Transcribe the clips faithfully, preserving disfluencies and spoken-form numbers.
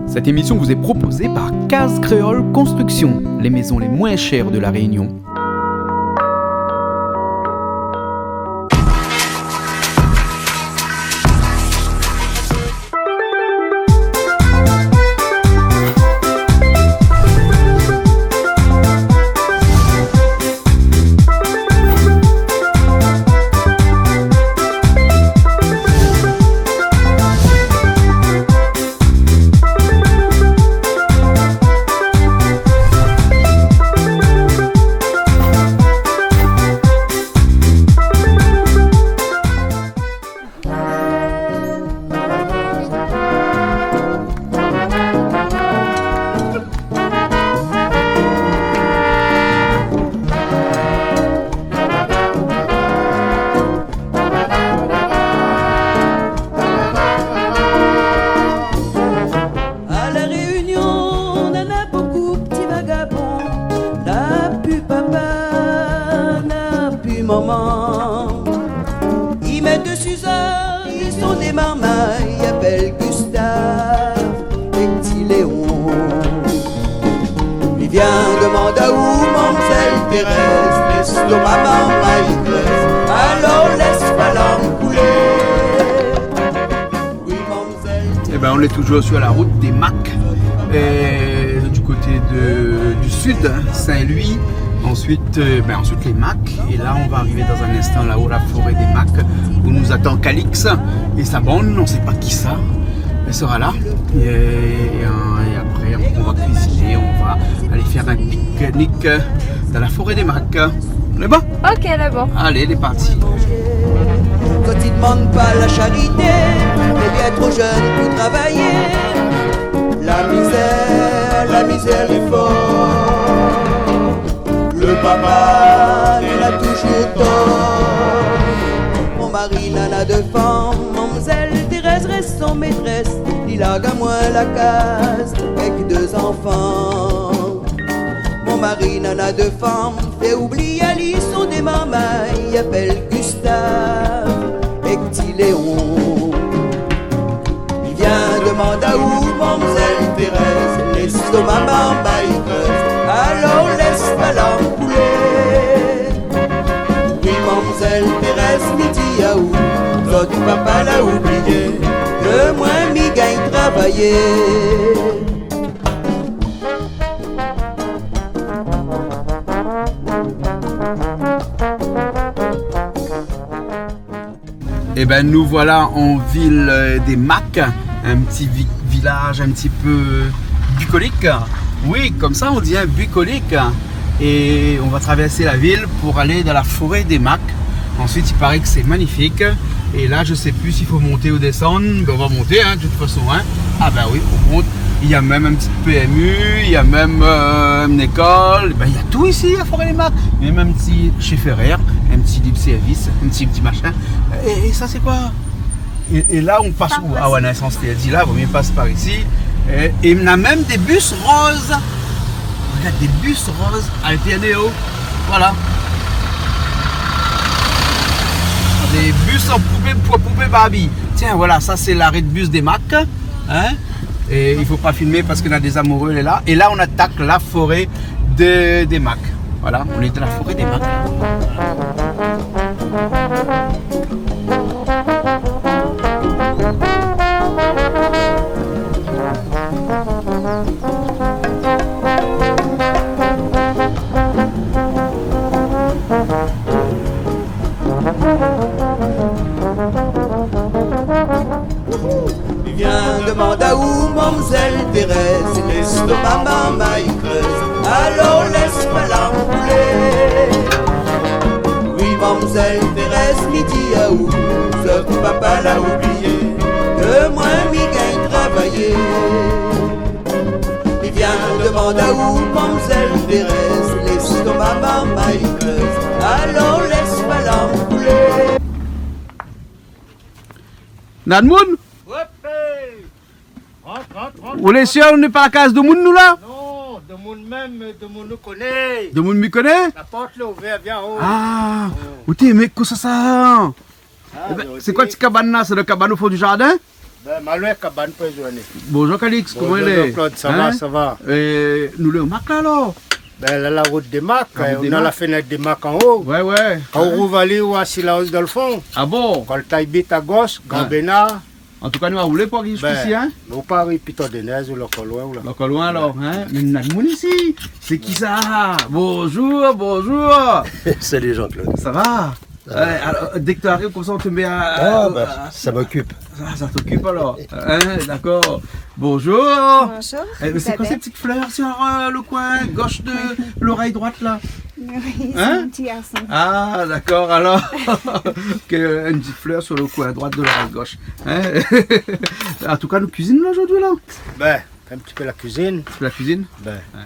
Cette émission vous est proposée par Case Créole Construction, les maisons les moins chères de La Réunion. À La Réunion, nana bonpé ti vagabon, na pi papa, na pi momon. I mèt dsi zot, i son dé marmay, i apèl Gustave é Ti Léon. I vien domann aou, mamzèl Thérèse, lès ton marmay i krèz, alor lès pa lanm koulé. Oui, mamzèl. Eh ben, on est toujours sur la route des Macs, euh, du côté de, du sud, hein, Saint-Louis. Ensuite, euh, ben, ensuite les Macs. Et là, on va arriver dans un instant là-haut, la forêt des Macs, où nous attend Calix et sa bande. On sait pas qui ça, mais sera là. Et, et, euh, et après, on, on va cuisiner, on va aller faire un pique-nique, euh, dans la forêt des Macs. On est bon ? Ok, d'abord. Allez, les partis. Zot i domann pa la sharité, lé bien tro jenn pou travay. La mizèr, la mizèr lé for. Le papa, li na toujour tor. Mon mari nana dé fanm, mamzèl Thérèse rès son métrès, li larg amoin la kaz èk dé zanfan. Mon mari nana dé fanm, fé oubli ali son dé marmay, i apèl Gustave èk Ti Léon. I vien domann aou, mamzèl Thérèse, lès ton marmay i krèz, alor lès pa lanm koulé. Oui, mamzèl Thérèse, mi di aou, zot papa la oublié, ke moin mi gingn travay. Eh ben, nous voilà en ville, euh, des Macs, un petit vi-, village un petit peu bucolique. Oui, comme ça on dit, hein, bucolique. Et on va traverser la ville pour aller dans la forêt des Macs. Ensuite, il paraît que c'est magnifique. Et là, je sais plus s'il faut monter ou descendre. Ben, on va monter, hein, de toute façon, hein. Ah ben oui, on monte. Il y a même un petit P M U, il y a même, euh, une école. Ben, il y a tout ici, la forêt des Macs. Il y a même un petit chez Ferrer, un petit libre service, un petit, petit machin. Et, et ça, c'est quoi ? Et, et là, on passe où ? Ah ouais, non, sans, té di la, vo mié pass par isi. Et, et on a même des bus roses. Regarde, des bus roses à l'intérieur. Voilà. Des bus en poupée, pour poupée Barbie. Tiens, voilà, ça, c'est l'arrêt de bus des Macs. Hein ? Et il faut pas filmer parce qu'on a des amoureux, elle est là. Et là, on attaque la forêt de, des Macs. Voilà, on est dans la forêt des Macs. Li vien domann aou, mamzèl Thérèse, lès ton marmay i krèz, alor lès pa lanm koulé. Oui, mamzèl Thérèse, mi di aou, zot papa la oublié, ke moin mi gingn travay. Li vien domann aou, mamzèl Thérèse, lès ton marmay i krèz, alor lès pa lanm koulé. Na moun ? Hop, é ! Rant, rant, rant, rant. Ou lé sir, nou lé pa la kaz domoun, nou, la ? Non, domoun mèm, domoun nou koné. Domoun mi koné ? La port lé ouvèr, vien, oh. Ah, oh. Ou té mèk kosa sa ? Ah, eh ben, non, sé koi ti kabann la ? Sé le kabann o fon di zardin ? Bin, malo èk kabann pou la zourné. Bonjour Calix, koman i lé ? Bonjour Jean-Claude, sa va, sa va ? É, nou lé o Mak la alor ? Bin, la, la rout dé Mak, la rout dé Mak, nou na la fenèt dé Mak anlèr. Wé, wé. Kan ou rouv ali, ou oi si la rout dan lo fon. Ah bon ? Kan ou tay bit a gosh, Gran Bénar. An tou ka, nou la roulé pou ariv ziska isi, in ? Bin, nou pa ariv Piton dé Nèz ou Lokol Loin ou la. Lokol Loin alor, in ? Mé na d'moun isi. Sé kisa ? Bonjour, bonjour. Salut Jean-Claude. Sa va ? Wé, alor, dèk ou ariv konmsa, ou té mèt a... Ah, bin, sa i okip. Ah, sa i okip alor. In, dakor. Bonjour. Bonjour. Eh, mé sé koi sé ti flèr si, euh, lo koin gosh de lorèy droit la ? Oui, sé mon ti garson. Ah, dakor, alor. Ke, in ti flèr si lo koin droit de lorèy gosh. In ? An tou ka, nou kuizine la zordi la. Bin, in ti pé la kuizine. In ti pé la kuizine ? Bin. Wé.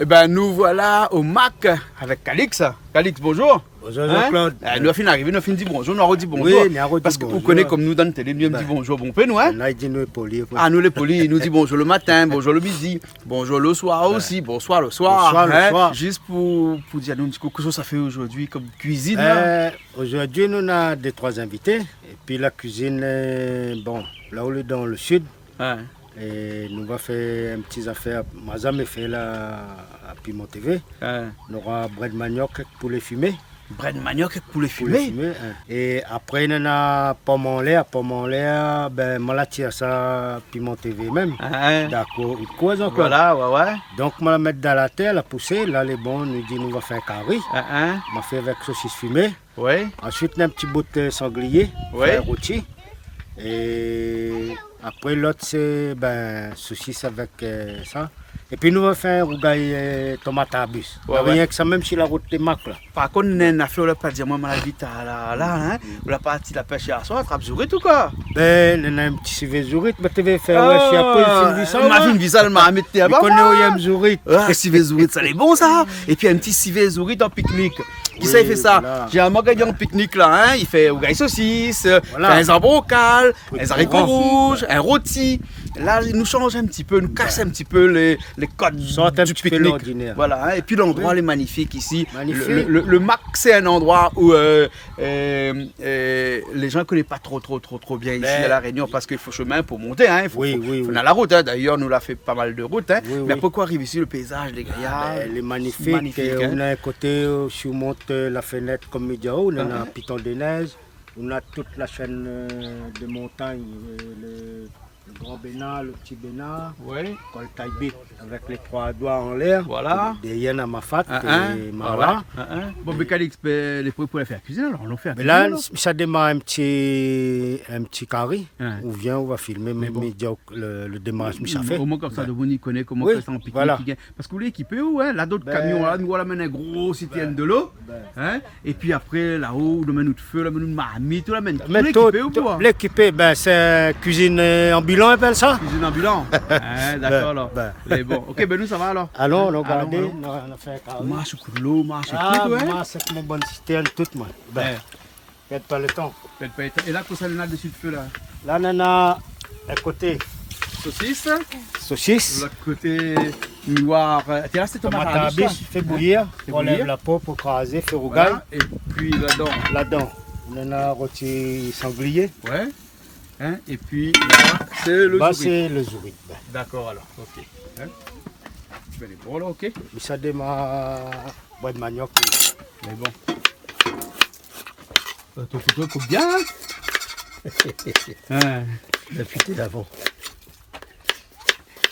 Ébin, nou voila o Mak avèk Calix. Calix, bonjour. Bonjour Jean-Claude. Eh, nou la fine arivé, nou la fine di bonjour, nou la redi bonjour. Oui, nou la redi bonjour. Parske ou koné konm nou dan la télé, nou èm di bonjour bonpé nou, in. Nou lé poli. Ah, nou lé poli, nou di bonjour lo matin, bonjour lo midi, bonjour lo soir osi, bonsoir lo soir, in. Bonsoir lo soir. Zis pou, pou di anou in ti kou, kosa ou sa fé zordi konm kuizine la ? Euh, zordi nou na dé troi invité. Épi la kuizine, euh, bon, la ou lé dan lo sid, wé, é nou va fé in ti zafèr, ma zamé fé la, a Piment TV. Wé. Nora brèd maniok èk poulé fimé. Brèd maniok èk poulé fimé ? Poulé fimé, in. É apré, nana pom anlèr, pom anlèr, bin, ma la tir sa Piment TV mèm. Ah, in. Dakor, ou koz ankor. Voila, wé, wé. Donk, ma la mèt dan la tèr, la pousé, la lé bon, nou di nou va fé in kari. Ah, in. Ma fé avèk sosis fimé. Wé. Ansuit, na in ti bout, euh, sanglié, wé, fé roti. É apré, lot, sé, bin, sosis avèk, euh, sa. Épi nou va fé in rougay, euh, tomat arbis. Wé, wé. Rienk sa, mèm si la rout lé mak la. Par kont, néna in afèr ou la pa di amoin, ma la vi ta la, la, in. Ou la parti la pèsh yèr soir, trap zourit ou koi ? Bin, néna in ti sivé zourit, ma té vé fé, wé, si apré, fine vi sa, ma fine vi sa, ma mèt té aba. Ou koné, ou yèm zourit. Ah, sivé zourit, sa lé bon sa. Épi in ti sivé zourit an piknik. Kisa i fé sa ? Oui, voila. Zénéralman, kan i di an piknik la, in, i fé rougay sosis, euh, voila, fé in zanbrokal, in zariko rouz, in roti. La, nou sanz in ti pé, nou kas in ti pé lé, lé kod du piknik. Sort in ti pé lordinèr. Voila, in. Épi landroi lé manifik isi. Manifik. Le, le, le, le Mak, sé in landroi ousa, euh, euh, euh, lé jan i koné pa tro, tro, tro, tro bien isi a La Rényon, parske i fo shomin pou monté, in, i fo, fo, fo na la rout, in. D'ayèr, nou la fé pa mal de rout, in. Oui, oui. Mé apré, kan ou ariv isi, lo péizaz, lé gayar, lé manifik, in. Ou na in koté, euh, si ou mont, euh, la fenèt, konm mi di aou, ou na Piton dé Nèz, ou na tout la shèn, euh, de montagn, euh, le, le Gran Bénar, le Ti Bénar, wé, kol Taybit, avèk lé troi doi anlèr, voila, dèrièr na Mafat, in, in, é Mara. Voila. In, in. Bon, mé Calix, bin, lé pré pou la fé la kuizine, alor, nou fé la kuizine, alor. Mé la, sa démar in ti, in ti kari, in, ou vien, ou va filmé, mé bon, mi di aou le, le démarrage, mi sa fé. Omoin konmsa, demoun i koné koman fé sa an piknik, voila. Parske ou lé ékipé, ou, in, la, dot kamion la, nou la amenn in gro sitèn dolo, in, épi apré, la-o, ou amenn out fé, ou amenn out marmit, ou amenn tout, tout lékipé, ou koi ? Lékipé, bin, sé kuizine, euh, anbilan, i apèl sa. Kuizine anbilan. In, dakor, alor. Bin. Mé bon, OK, bin, nou, sa va, alor. Alon, alon, alon. Gardé, nou, nou fé in kari. Marsh ékout lo, marsh ékout, wé. Ah, marsh èk mon bann sitèrn, tout, moin. Bin. Pèrd pa lo tan. Pèrd pa lo tan. É la, kosa néna dsi lo fé la ? La, nana in koté sosis. Sosis. Lot koté, miroir, euh, té la, sé tomat arbis, fé bouyir, pou anlèv la po, pou krazé, fé rougay. Voila. Épi ladan ? Ladan, nana roti sanglié. Wé. In, épi la, sé lo zourit. Ba, sé lo zourit, bin. Dakor, alor, OK. In ? Bin, lé bon la, OK. Mé sa démar brèd maniok. Mé bon. Euh, ton kouto i koup bien, in ? In. La fité avan.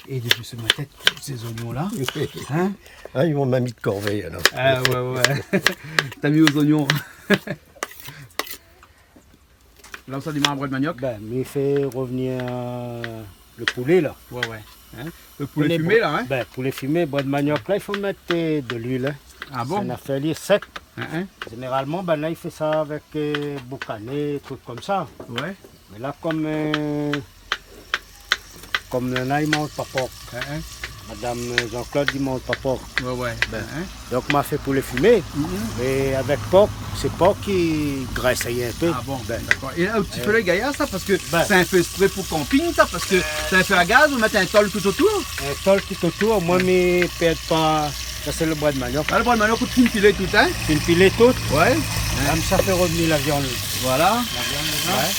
É dopi se matin, tout sé zoignon la, in ? Ah, i m'ont mèm mi de korvèy, alor. Ah, wé, wé. T'as mis aux oignons. La, ou sa démar brèd maniok ? Bin, mi fé revnir, euh, lo poulé, la. Wé, wé. In ? Lo poulé fimé, la, in ? Bin, poulé fimé, brèd maniok, la, i fo mèt, euh, de luil, in. Ah bon ? Sé in afèr, li lé sèk. In, in. Zénéralman, bin, la, i fé sa avèk, euh, boukané, trik konmsa. Wé. Mé la, konm, euh, konm néna i manz pa pork. In, in. Madam, euh, Jean-Claude, i manz pa pork. Wé, wé. Bin, in, in. Donk, ma fé poulé fimé. Mm, mm. Mé avèk pork, sé pork ki grès in pé. Ah bon, dakor. É la, ou ti fé lo gayar, sa, parske sé in fé ésprè pou kanping, sa, parske sé in fé a gaz, ou mèt in tol tout otour. In tol tout otour, moin, mi pèrd pa. Sa, sé lo brèd maniok. Ah, lo brèd maniok, ou fine pilé tout, in ? Fine pilé tout. Wé. Konmsa, fé revnir la viann. Voilà. La viann dedan. Ouais.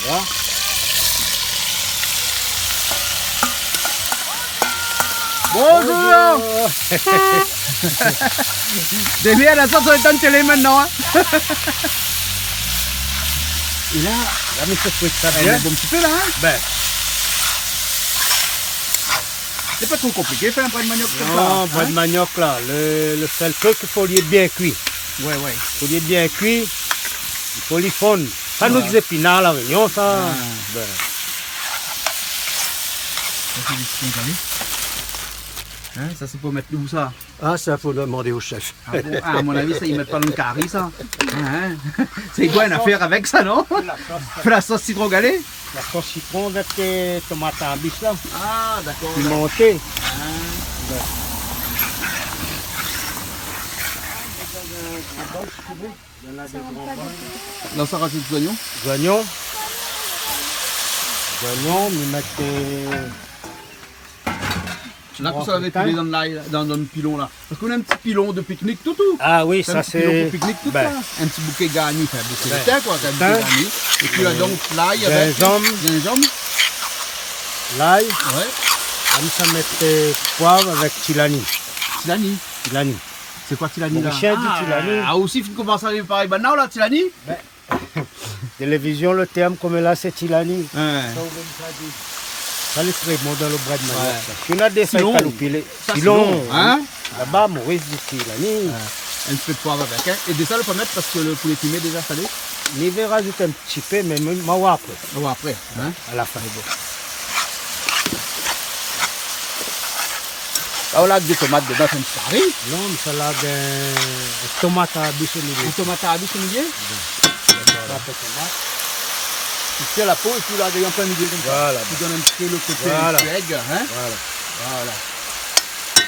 Voilà. Bonjour. Bonjour. Dé mèr la sort, sa i étinn télé mintnan, in. É la, la, mi fé kui sa bien. Lé bon in ti pé la, in. Bin. Lé pa tro konpliké fé in brèd maniok konmsa, in. Non, brèd maniok la, le, le sèl truk, i fo li lé bien kui. Ouais, ouais. I fo li lé bien kui, i fo li fonn. Sa nou di zépinar La Rényon, sa. Ah. Bin. Sa sé di sitron salé. In, sa sé pou mèt ousa ? Ah, sa, fo demandé o shèf. Ah bon ? Ah, a mon avi, sa, i mèt pa dan kari, sa. In, in ? Sé koi in afèr avèk sa, non ? Fé la sos. Fé la sos sitron salé ? La sos sitron avèk, euh, tomat arbis la. Ah, dakor. Pimanté. Ah. Ouais. La, sa razout zoignon ? Zoignon. Zoignon, mi mèt, euh, La, pou sa, lavé pilé dan lay, dan, dan pilon la. Parske nou na in ti pilon de piknik, tout, tout. Ah oui, sa sé in ti pilon pou piknik, tout sa. In ti bouké garni, anfin, bouké de tin, koi, in bouké garni. É pi la, donk, lay avèk zinzanm. Zinzanm. Lay. Ouais. Apré sa, mèt, euh, poiv avèk tilani. Tilani. Tilani. Sé koi tilani la ? Morisien i di tilani. Ah, ou osi, fine komans arivé parèy banna la, tilani ? Bin, télévizion, le tèrm koméla, sé tilani. Ouais. Sa, ou vien sa di. Sa, lé tré bon dan le brèd maniok, sa. Ouais. Si ou na dé fèy kaloupilé. Sa, sé long, in ? Laba, Moris i di tilani. Ouais. In ti pé de poiv avèk, in. É de sèl, ou pé mèt parske le poulé fimé lé déza salé. Mi vé razout in ti pé, mé, mé, ma oir apré. A oir apré, in ? A la fin. Mé bon. La, ou la mèt dé tomat dedan, fé in ti kari. Non, mé sa la, bin, tomat arbis o milié. In tomat arbis o milié ? Bin. Dakor. Sa fé tomat. I tir la po é pi la, an plin milié konmsa. Voilà. I donn in ti pé le koté, voilà, in ti pé èg, in ? Voilà. Voilà.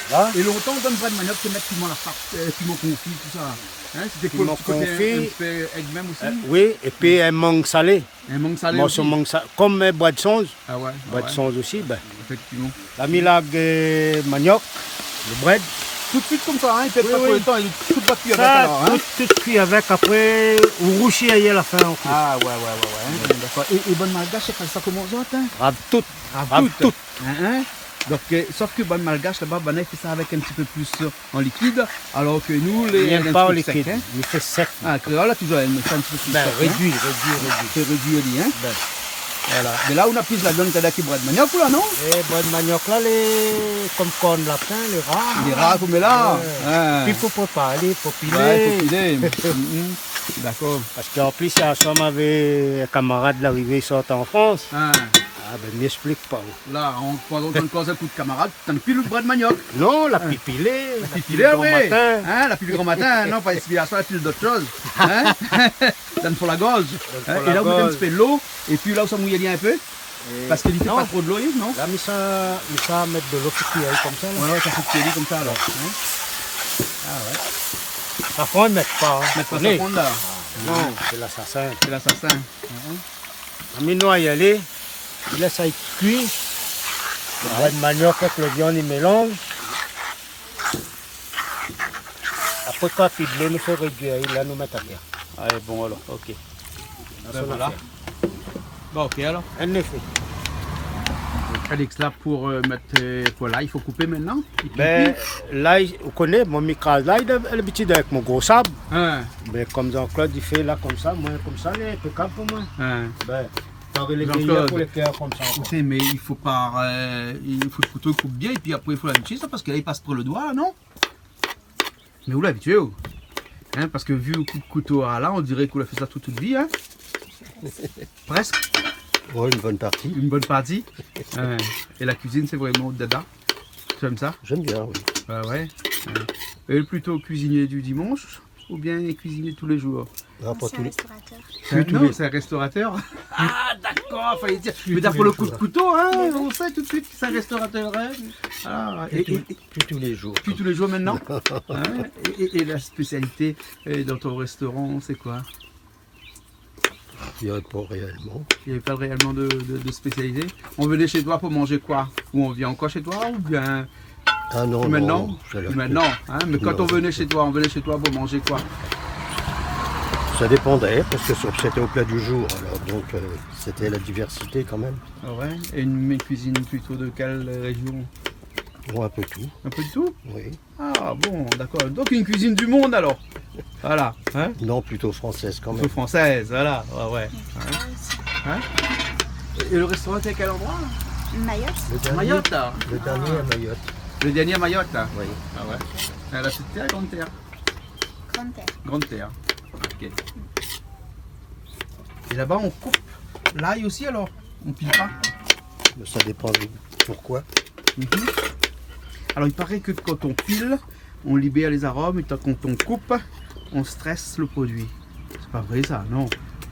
La. É lontan, dan brèd maniok, té mèt piman la fars, euh, piman konfi, tousa. In, sété pou le ti koté in pé èg mèm osi. Piman konfi. Euh, oui, é pi in mang salé. In mang salé osi. Morso mang sa-, konm, euh, brèd sonz. Ah ouais, ah ouais. Brèd sonz osi, bin. Éfèktivman. La mi larg, euh, maniok, le brèd. Tout suit konmsa, in, i pèrd pa tro le tan, tout va kui avèk alor, in. Sa, tout, tout kui avèk, apré, ou rousi a la fin ankor. Ah ouais, ouais, ouais, ouais, in, dakor. É, é bann malgash, i fé sa koman zot, in ? Rav tout. Rav tout. In, in ? Donk, euh, sof ke bann malgash laba, banna i fé sa avèk in ti pé plis, euh, an likid, alor ke nou, lé, mi èm pa an likid, sèk, in. Mi fé sèk. Ah, kréol la touzour èm sa in ti pé plis sèk, in. Bin, rédui, rédui, rédui. Fé rédui ali, in. Bin. Voilà. Mé la, ou na plis la viann ke brèd maniok, ou la, non ? É brèd maniok la, lé konm korn lapin, lé rar. Lé rar koméla. Ouais. Ah. Pi fo préparé, fo pilé. Ouais, fo pilé. Mm, mm. Dakor. Parske an plis, yèr soir, mi navé in kamarad la arivé, i sort an Frans. Ah. Ah, bin, mi èksplik pa ou. La, an, pandan ou koz èk out kamarad, tann pil out brèd maniok. Non, la pil pilé, la pil pilé, oui. La pil gran matin. In, la pil gran matin, non, pa espiyasyon, la pil dot shoz. In ? Tann fon la gorz. Tann fon la gorz. In, é la, ou mèt in ti pé dolo, épi la, ou sa mouy ali in pé. Parske li fé pa tro dolo, non ? La, mi sa, mi sa mèt dolo pou kui ali konmsa, la. Ouais, ouais, sa fé kui ali konmsa, alor. In ? Ah ouais. Safran, i mèt pa, in. Mèt pa safran, la. Non, sé lasasin. Sé lasasin. In, in. La mi noy ali, mi lès ali kui. Le brèd maniok avèk le viann, i mélanz. Apré, kan i pli dolo, nou fé rédui, la nou mèt atèr. Alé, bon, alor, OK. Bin voilà. Bon, OK, alor. In éfé. Calix, la, pou, euh, mèt, euh, koi, la, i fo koupé mintnan ? Bin, la, ou koné, moin, mi kraz la, d'abitid avèk mon gro sab. In. Mé konm Jean-Claude i fé la konmsa, moin konmsa, lé inpékab pou moin. In. Bin, Jean-Claude, pou lé kèr konmsa, koi. OK, mé i fo pa, euh, i fo le kouto i koup bien, épi apré i fo labitié sa, parske la i pas pa le doi, non ? Mé ou labitié, ou. In, parske vi le kou d'kouto la, on diré ou la fé sa tout, tout vi, in ? Prèsk. Ouais, une bonne partie. Une bonne partie. In. É la kuizine, sé vréman out dada ? Ou èm sa ? J'aime bien, oui. Ba ouais. In. É plito kuizinié du dimansh oubien kuizinié tou lé zour ? Ah, pa tou lé. Non, sé in réstoratèr. Sé in, non, sé in réstoratèr. Ah, dakor, fallé dir. Mé d'apré le kou d'kouto, in, on sait tout de suite que c'est un restaurateur, in. Ah, é, é, é pi tou lé zour. Pi tou lé zour mintnan. In ? É, é, é la spésialité, euh, dan out réstoran, sé koi ? Il y a pas réellement. Il y a pas réellement de, de, de spécialité. On venait chez toi pour manger quoi ? Ou on vient encore chez toi, oubien Ah non, non, c'est la... Maintenant, hein, mais quand on venait chez toi, on venait chez toi pour manger quoi ? Ça dépendait, parce que c'était au plat du jour, alors, donc, euh, c'était la diversité quand même. Ah ouais ? Et une, une cuisine plutôt de quelle région ? Oh, un peu tout. Un peu de tout ? Oui. Ah bon, d'accord. Donc une cuisine du monde alors. Voilà, hein ? Non, plutôt française quand même. Plutôt française, voilà. Ouais, ouais. Hein ? Hein ? Et le restaurant, c'est à quel endroit, là ? Mayotte. Le dernier, Mayotte, là. Le dernier à Mayotte. Le dernier à Mayotte, là ? Oui. Ah ouais. À la petite terre, grande terre ? Grande terre. Grande terre. Ok. Et là-bas, on coupe l'ail aussi, alors ? On pile pas ? Mais ça dépend de pourquoi. Mhm. Alors, il paraît que quand on pile, on libère les arômes, et quand on coupe, on stresse le produit. C'est pas vrai, ça, non.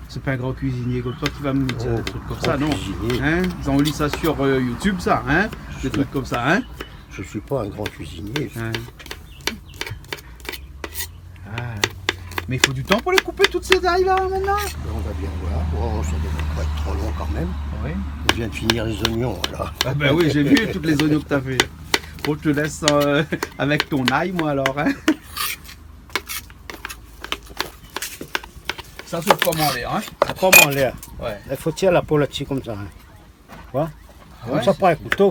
C'est pas un grand cuisinier comme toi qui va me dire des trucs comme ça, non. Oh, grand cuisinier. Hein ? Ils ont lu ça sur, euh, YouTube, ça, hein ? Des trucs comme ça, hein ? Je suis pas un grand cuisinier. Hein. Ah. Mais il faut du temps pour les couper, toutes ces ailes-là, maintenant. On va bien voir. Oh, ça devrait pas être trop long quand même. Oui. On vient de finir les oignons, là. Ah ben oui, j'ai vu tous les oignons que t'as fait. Bon, je te laisse, euh, avec ton ail, moi, alors, hein. Ça, c'est le pomme en l'air, hein. La pom anlèr. Ouais. I fo tir la po la dsi konmsa, in. Wé. Ah ouais, konmsa, sé pran in kouto.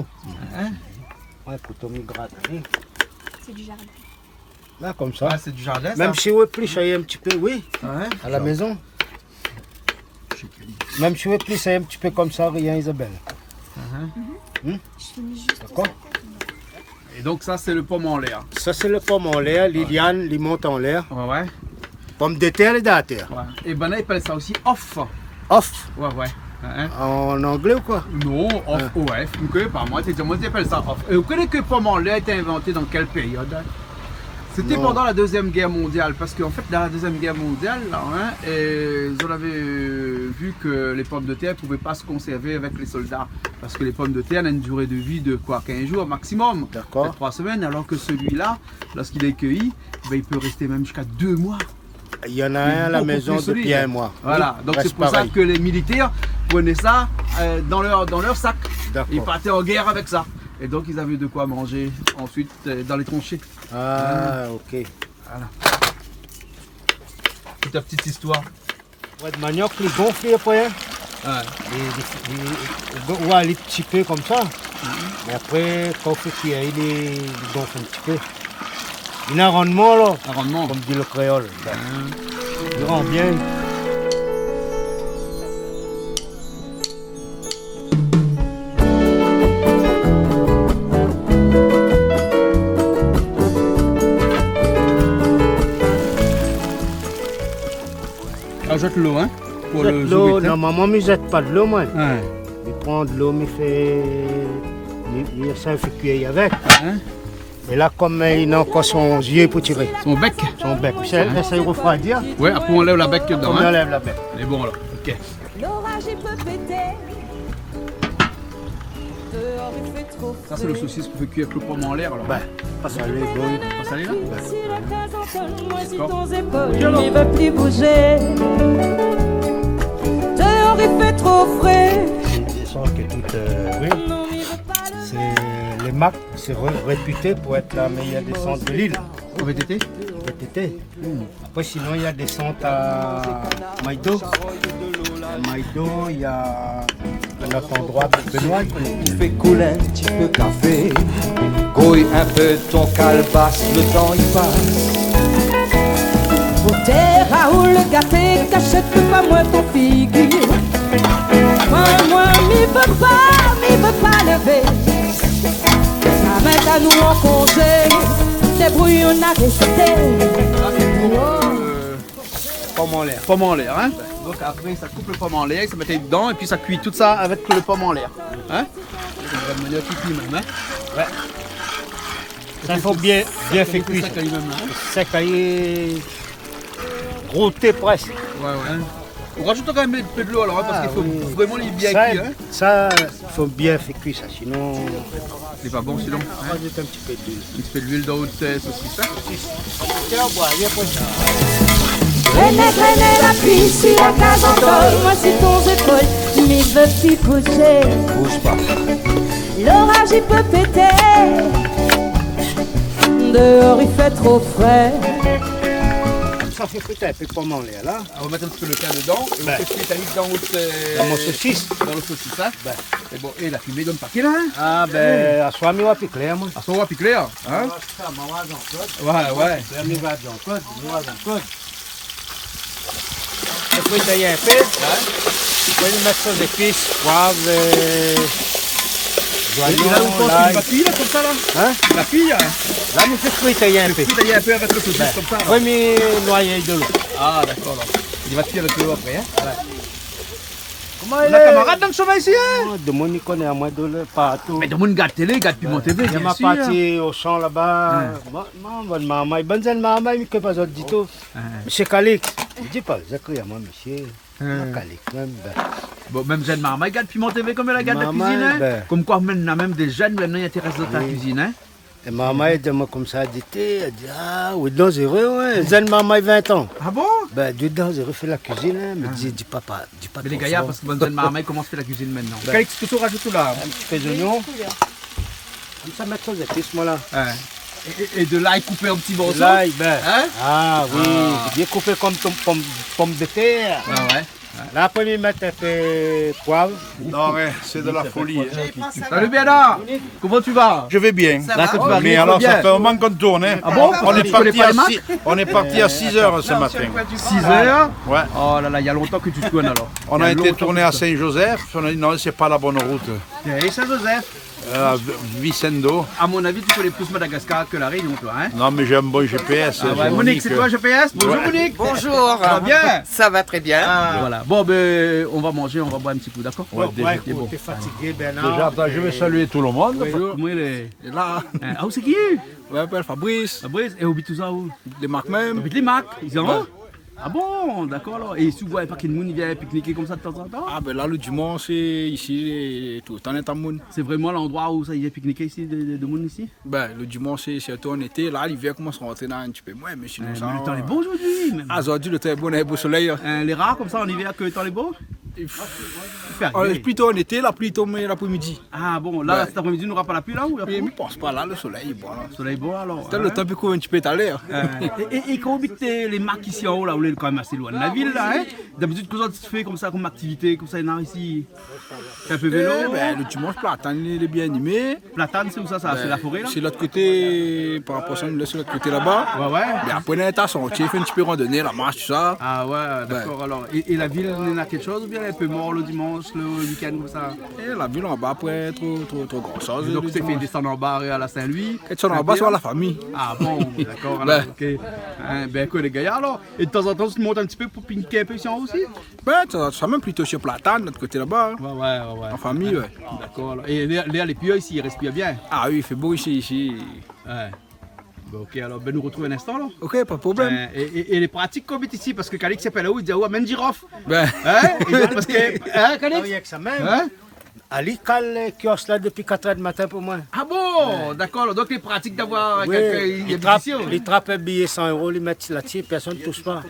Hein ? Pran in kouto, mi grat ali. C'est du jardin. La, konmsa. Ah, c'est du jardin, ça ? Mèm si ou éplis ali in ti pé, oui. Ah ouais ? À la maison. Mèm si ou éplis ali in ti pé konmsa, rien, Isabelle. Ah, hein. Hmm ? Je finis juste... D'accord ? Et donc ça, c'est le pomme en l'air. Sa sé le pom anlèr, li, ouais, liane, li mont anlèr. Ouais, ouais. Pomdetèr, li dan la tèr. Ouais. Et ben là, ils appellent ça aussi off. Off. Ouais, ouais. Hein, hein. En anglais ou quoi ? Non, off, hein. O F. Vous connaissez pas, moi, c'est, moi, ils appellent ça off. Et vous connaissez que pomme en l'air a été inventé dans quelle période ? Non. C'était pendant la Deuxième Guerre mondiale, parce qu'en fait, dans la Deuxième Guerre mondiale, là, hein, et ils en avaient, euh, vu que les pommes de terre pouvaient pas se conserver avec les soldats. Parce que les pommes de terre ont une durée de vie de quoi, quinze jours maximum, d'accord, peut-être trois semaines, alors que celui-là, lorsqu'il est cueilli, ben, il peut rester même jusqu'à deux mois. Il y en a un à la maison depuis un mois. Et beaucoup plus solide. Voilà, donc c'est pour ça que les militaires prenaient ça, euh, dans leur, dans leur sac. Oui, presque pareil. D'accord. Ils partaient en guerre avec ça. Et donc, ils avaient de quoi manger ensuite, euh, dans les tranchées. Ah, ok. Voilà. Toute la petite histoire. Wé, maniok, li gonfl apré, in. Ouais. Li, li, li, ou oi, li ti pé konmsa. Mhm. Mé apré, kan ou fé kui, li, li gonfl in ti pé. Li na randman, la. Na randman. Konm di lo kréol. Hein. Li rann bien. Ah, zèt lo, in, pou lo zourit, in. Zèt lo, normalman, mi zèt pa dlo, moin. Wé. Mi pran dlo, mi fé, mi, mi sa fé kui avèk. Wé. É la, konm, euh, li na ankor son zié pou tiré. Son bèk. Son bèk. Sé, wé, sa i refroidi. Wé, apré, ou anlèv la bèk dedan, in. Apré, ou anlèv la bèk. Lé bon, la. Ok. Sa, sé lo sosis k'ou fé kui avèk lo pom anlèr, alor. Bin, pa salé, bon. Pa salé, la ? Bin. D'accord. Mi vé pli bouzé. Déor i fé tro fré. Sé dé sant ke tout, euh, oui. Sé lé Mak, sé ré-, répité pou èt la méyèr dé sant de lil. O V T T ? O V T T. Hmm. Apré, sinon, il y a des centres à Maïdo. À Maïdo, il y a un autre endroit, Benoît. Fé koul in ti pé kafé, gouy in pé ton kalbas, lo tan i pas. Pou tèr Raoul Gaté, kashèt pa moin ton figir. Moin, moin, mi vé pa, mi vé pa lévé. Sa mèt anou an konzé, débrouy, ou na résté. Pom anlèr. Pom anlèr, in. Donk apré, sa koup lo pom anlèr, sa mèt dedan, épi sa kui tout sa avèk lo pom anlèr. In ? Sa va manièr tout li mèm, in. Wé. Sa, i fo bien, bien fé kui sa. Sa kui li mèm, la, in. Sèk, lé grouté prèsk. Wé, wé. Ou rajout kan mèm in pé dlo, alor, in, parske i fo vréman li lé bien kui, in. Sa, sa, i fo bien fé kui sa, sinon... Lé pa bon, sinon. Rajout in ti pé d'luil. In ti pé d'luil dan out, euh, sosis, in. Tiens, on boit, viens, prends ça. Gréné, gréné, la pli si la kaz an tol, moin si ton zépol, mi vé pli bouzé. Bouge pas. Loraz i pé pété. Déor i fé tro fré. Sa fé frit in pé pom anlèr la. Ah, on va mettre un petit peu le thym dedans et on fait cuire ça dans votre, euh, dans mon saucisse. Dans le saucisse, hein. Bon, et la fumée donne pas qu'il a, hein. Ah, ben, aswar mi va pi klèr, moin. Aswar va pi klèr, hein. Ah, sa, moin, Jean-Claude. Ouais, ouais. Moin, Jean-Claude, moin, Jean-Claude. Fé frit in pé. Ouais. Fo mèt son zépis, poiv, euh, zoignon, lay. Et là, on pense qu'il va cuire, là, comme ça, là ? Hein ? Il va cuire, hein ? La, mi fé frit in pé. Frit in pé avec le saucisse, comme ça, là. Ouais, mi noy dolo. Ah, d'accord, là. Il va cuire avec l'eau après, hein ? Ouais. Koman i lé ? Na kamarad dan shomay isi, hein ? Oh, demoun i koné amoin dolo partou. Mé demoun i gard télé, i gard Piment TV, bien sûr. Moin la parti Auchan laba. Ouais. Moin, moin, bann marmay, bann zèn marmay, mi koné pa zot ditou. Ah. Monsieur Calix, mi di pa, zot i kri amoin, monsieur. Ah. Moin Calix mèm, ben. Bon, mèm zèn marmay i gard Piment TV konm la gard la kuizine, hein. Marmay, ben. Konm koi, mèm, na mèm dé zèn, mintnan, i intérès dan la kuizine, hein. Oui. É marmay i di amoin konmsa, di té, èl di, ah, oui, danzéré, ouais. Zèn marmay vin an. Ah bon ? Ben, di danzéré, fé la kuizine, hein. Mé di, di pa, di pa tro for. Mé lé gayar, parske bann zèn marmay i komans fé la kuizine mintnan. Ben. Calix, kosa ou razout la ? In ti pé zoignon. Oui, koulèr. Konmsa, mèt son zépis, moin la. Ouais. É, é, é de lay koupé an ti morso. De lay, ben. Hein ? Ah oui, bien koupé konm pom, pom, pom de tèr. Ah ouais, ouais. La, apré, mi mèt in pé poiv. Non, mais c'est de la folie, hein. Salut Bernard, comment tu vas ? Je vais bien. Ça va ? Mais alors, ça fait un moment qu'on tourne, hein. Ah bon ? On est parti à six, on est parti à six heures ce matin. Six heures ? Ouais. Oh là là, il y a longtemps que tu tournes alors. On a été tourner à Saint-Joseph, on a dit non, c'est pas la bonne route. Et Saint-Joseph ? Euh, Vicendo. À mon avis, tu connais plus Madagascar que La Réunion, toi, hein ? Non, mais j'ai un bon G P S, Monique, euh. Ah ouais, c'est toi, G P S ? Bonjour, Monique. Bonjour. Ça va bien ? Ça va très bien. Ah, voilà. Bon, ben, on va manger, on va boire un petit coup, d'accord ? Ouais, déjà. Ouais, écoute, t'es fatigué, Bernard. Déjà, attends, je vais saluer tout le monde. Oui. Bonjour. Koman i lé ? Lé la. Hein, ah, ou sé ki ? Moin i apèl Fabrice. Fabrice, é ou abit ousa, ou ? Lé Marques mèm. Ou abit lé Marques, isi ? Ouais. Ah bon, dakor alor. É si ou voi pa kèl moun i vien pikniké konmsa de tan zan tan ? Ah ben la, le dimansh, isi, lé toultan néna moun. Sé vréman landroi ousa i vien pikniké isi, de, de, de moun isi ? Ben, le dimansh, sé sirtou an été, la, livèr i komans rantré la in ti pé moin, mé sinon sa va. Mé le tan lé bo zordi mèm. Ah, zordi, le tan lé bo, na in bo solèy, hein. Hein, lé rar konmsa an ivèr ke le tan lé bo ? I fé, plito an été, la pli i tonm lapré-midi. Ah bon, la, cet après-midi, nora pa la pli la, ou la pli ? Mi pans pa la, le solèy lé bon la. Solèy lé bon alor, hein ? Le tan i pé kouvèr in ti pé talèr. Euh, é, é, é kan ou abit, euh, lé Marques isi anlèr la, ou lé kan mèm asé loin de la vil la, hein ? D'abitid, kosa ou fé konmsa, konm aktivité, konmsa, néna isi ? Fé in pé vélo ? Eh ben, le dimansh, Platane, lé bien animé. Platane, sé ousa sa ? Sé la foré la ? Ben, sé lot koté, par rapor a sa, nou lé su lot koté laba. Ouais, ouais. Mé apré, néna in ta santié, fé in ti pé randoné, la marsh, tousa. Ah ouais, dakor alor. É, é la vil, néna kèk shoz oubien lé in pé mor le dimansh, le week-end konmsa ? É la vil anba, pa tro, tro, tro gran shoz. Donk, ou fé désann anba, alé Saint-Louis. Désann anba, Saint-Pierre. Sé la fami. Ah bon, dakor alor, OK. Hein, ben, OK, lé gayar alor. É de tan zan tan, ou mont in ti pé pou pikniké in pé isi anlèr osi ? Ben, sa, sa mèm plito su Platane, lot koté laba, hein. Ouais, ouais, ouais, ouais. An fami, ouais. Dakor alor. É lèr, lèr lé pir isi, i rèspir bien. Ah oui, i fé bo isi, isi. Ouais. Bon, OK, alor, ben, nou artrouv in instan la. OK, pa de problèm. Euh, é, é, é lé pratik koméla isi, parske Calix i apèl aou, i di aou, amenn zirof. Ben. Hein ? É parske, hein, Calix ? Ah oui, avèk sa mèm. Hein ? Ali i kal, euh, kiosk la dopi katr èr di matin pou moin. Ah bon ? Ouais. Dakor, donk lé pratik d'avoir kèlkin i abit isi, hein. Li trap in biyé san euro, li mèt la dsi, pèrsone i tous pa.